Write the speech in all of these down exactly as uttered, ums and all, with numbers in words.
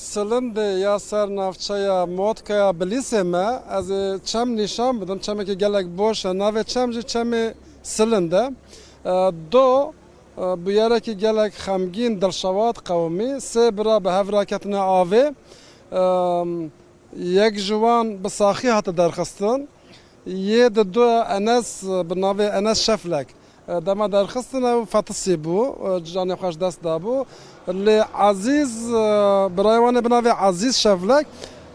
Silindê ya ser navçeya Motkaya Bilîsê me, ez ê çem nîşan bidim, çemekî gelek boş e, navê çem jî çemê Silind e. E, do, e, bûyerekî gelek xemgîn, dilşewat qewimî, sê bira bi hev re ketine avê. E, yek ji wan bi saxî hate derxistin. Yê di du Enes, bi navê Enes Şeflek, e, dema derxistin ew fetisî bû, e, canê xwe ji dest dabû. Lê Ezîz, e, birayê wan ê bi navê Ezîz Şeflek,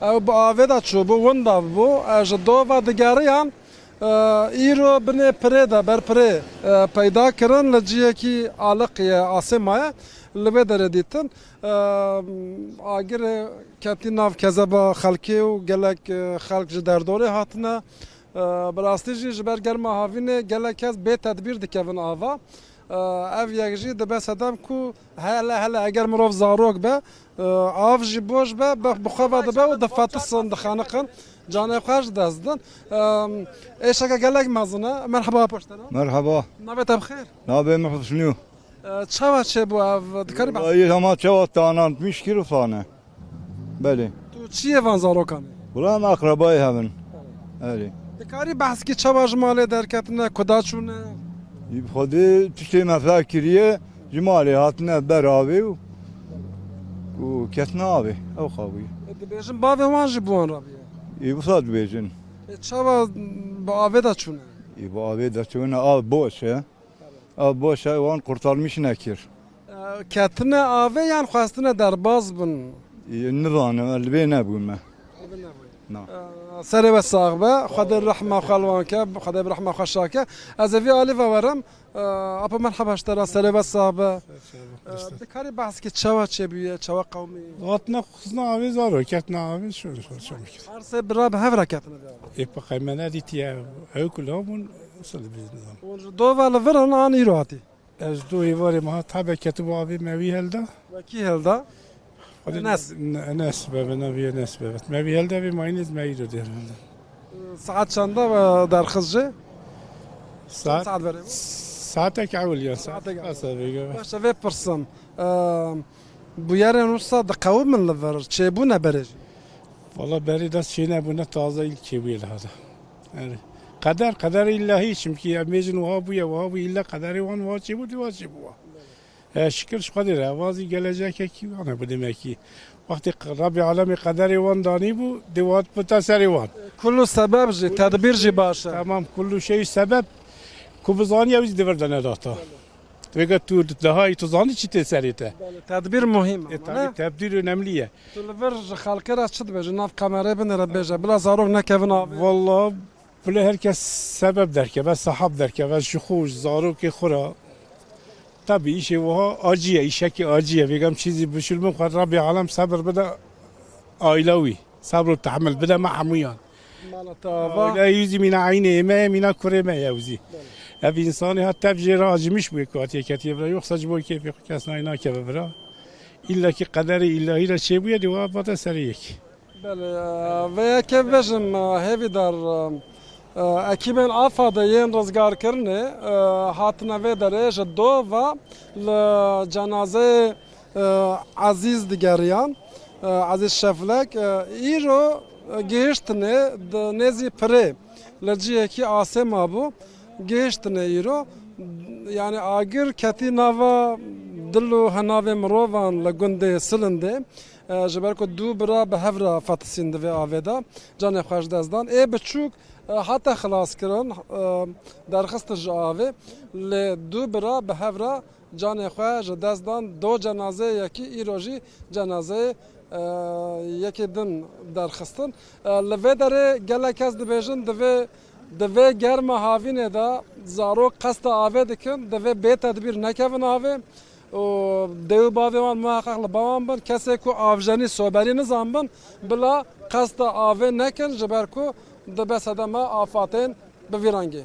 ew bi avê de çûbû, winda bû. E, ji dova digeriyan, e, îro binê pirê de, ber pirê, e, peyda kirin, li ciyekî aliq ye, asê maye, li vê derê dîtin. E, agirê ketî nav kezeba xelkê û gelek, e, xelk ji derdorê hatine. Bi rastî jî ji ber germa havînê gelek kes bê tedbîr dikevin ava. Ev yek jî dibe sedem ku hele hele eger mirov zarok be, av jî boş be, bi, bi xwe ve dibe û difetisin, dixeniqin, canê xwe ji dest din. Êşeke gelek mezin e. Merheba poştera. Merhaba. Navê te bi xêr? Navê min Husnî yo. E, çawa çêbû ev? Dikarî behs. Wayî hema çawa tanantmiş kir û fane. Belê. Tu çi yê van zarokan î? Wila em akrabayê hev in. Erê. Dikarî behskî çawa ji malê derketine, kuda çûne? Î bi xwedê tiştê me fek kiriye, ji malê hatine ber avê û, û ketine avê. Ew xabûyî. E, dibêjin bavê wan jî bi wan re bûye. Î wisa dibêjin. E, çawa bi avê de çûne? Î bi avê de çûne, av boş e. Ev boş e, wan kurtarmiş nekir. E, ketine avê yan xwestine derbas bin? E, nizanim, ez li vê nebûme. Li vê nebûyî. Na. E, serê we sax be, Xwedê rehma xwe li wan ke, Xwedê bi rehma xwe şa ke. Ez ê vî alî ve werim. E, apo merheba ji te re, serê we sax be. E, dikarî behskî çawa çêbûye, çawa qewimî? Hatine xistina avê zaro, ketine avê şöyle şöyle çamik. Her sê bira bi hev re ketine vê avê. Ê, pe qey me nedîtiye, ew ku lav bûn, wisa dibêjin nizam. Hûn ji dova li vir in an îro hatî? Ez do êvarê me hat, hebe ketibû avê me wî helda. We kî helda? Xwedê Enes. Ne-, Enes bebe, navê Enes bebe. Me wî helda vê mayînê me îro dê helda. Saet çanda we derxist jê? Saet, saet berê bû? Saatek ewil ya, saet. Saatek ewil. Asa vê gebe. Baş e, vê pirsim. Eee, bûyerên wisa diqewimin li vir, çêbûne berê jî? Valla berê de çênebûne, taze îl çêbûye li hada. Yani, qeder, qeder îllahî, çimkî em bêjin wiha bûye, wiha bûye, îlla qederê wan wiha çêbû, dê wiha çêbû. E, şikir ji Xwedê re, ev zî gelecekekî wan e, bi demekî. Wextê Rebî Alemê qederê wan danîbû, dê wiha bita serê wan. Kullu sebeb jî, tedbîr jî baş e. Tamam, kullu şey sebeb, ku bizanî ew zî di vir de nedata. Vêga tu dahayî tu zanî çi tê serê te. Belê, tedbîr muhîm e. E, ama, tabii, ne? Tedbîr önemli ye. Tu li vir ji xelkê re çi dibêjî? Nav kamerayê binêre bêje, bila zarok nekevin avê. Valla, bila her kes sebeb derkeve, sahab derkeve, ji xwe, ji zarokê xwe re. Tabii, îşê wiha acî ye, îşekî acî ye. Vêga em çîzî bişilmin, xwe Rebî Alem sebir bide aîla wî. Sebr û tehmil bide me hemûyan. Mala te ava. Aîla wî zî mîna eynê me ye, mîna kurê me ye ew zî. Belê. Ev însanê ha tev jê re acîmiş bûye ku hatiye ketiye vira. Yoksa ji bo kêfê xwe kes nayê nakeve vira. Îlla ki qederê îlahî re çêbûye, dê wiha bate serê yek. Belê, e, vê yekê bêjim, e, hêvîdar, e, e, ekîbên AFADê yên rizgarkirinê, e, hatine vê derê ji dova li cenazeyê e, Ezîz digeriyan, e, Ezîz Şeflek, e, îro, e, gihiştine di nêzî pirê li cihekî asê mabû. Gihiştine îro, yani agir ketî nava dil û henavê mirovan li gundê Silindê. E, ji ber ku du bira bi hev re fetisîn di vê avê de, canê xwe ji dest dan. Ê biçûk, e, hate xilaskirin, e, derxistin ji avê, lê du bira bi hev re canê xwe ji dest dan, do cenazeyê yekî, îro jî cenazeyê, e, yekê din derxistin. E, li vê derê gelek kes dibêjin, divê, di vê germa havînê de zarok qesta avê dikin, divê bê tedbîr nekevin avê û dê û bavê wan muheqeq li ba wan bin. Kesê ku avjenî soberî nizanbin, bila qesta avê nekin, ji ber ku dibe sedema afatên bi vî rengê.